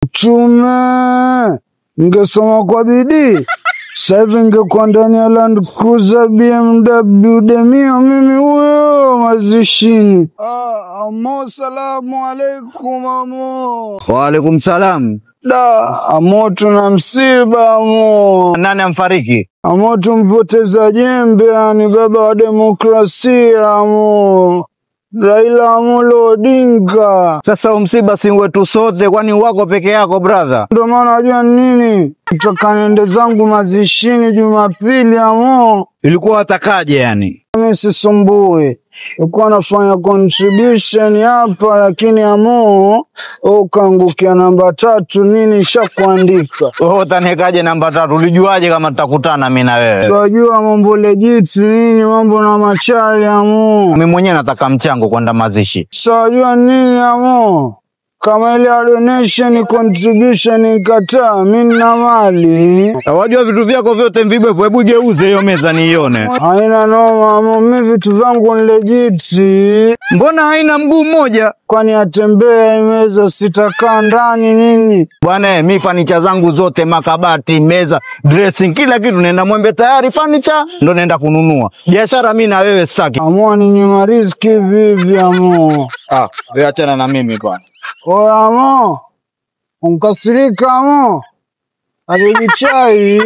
Mtume, ningesoma kwa bidii sasa hivi ningekuwa ndani ya Land Cruiser BMW Demio, mimi huyo mazishini. Ah, amo, salamu alaikum amo. Waalaikum salam. Da, amo, tuna msiba amo. Nani amfariki? Amo, tumpoteza jembe, yani baba wa demokrasia amo, Raila Amolo Odinga. Sasa umsiba si wetu sote, kwani wako peke yako brother? Ndio maana najua nini, toka niende zangu mazishini Jumapili amo. Ilikuwa watakaje yani? Mimi sisumbui, nilikuwa nafanya contribution hapa, lakini amo ukaangukia namba tatu nini, shakuandika. Wewe utaniwekaje namba tatu? Ulijuaje kama tutakutana mimi na wewe? Siwajua mambo legit nini, mambo na machali amo. Mimi mwenyewe nataka mchango kwenda mazishi. Siwajua nini amo, kama ile ya donation contribution ikataa, mi nina mali. Wajua vitu vyako vyote mvibevu, hebu geuze hiyo meza niione. Haina noma amo, mi vitu vyangu ni legit. Mbona haina mguu mmoja? Kwani atembea imeza, sitakaa ndani nini? Bwana, mi fanicha zangu zote, makabati, meza, dressing, kila kitu naenda Mwembe tayari fanicha ndo naenda kununua. Biashara mi na wewe sitaki. Amo ninyima riziki vivi amo. Ah, wewe achana na mimi bwana. Oya amo, unkasirika amo, arudi chai.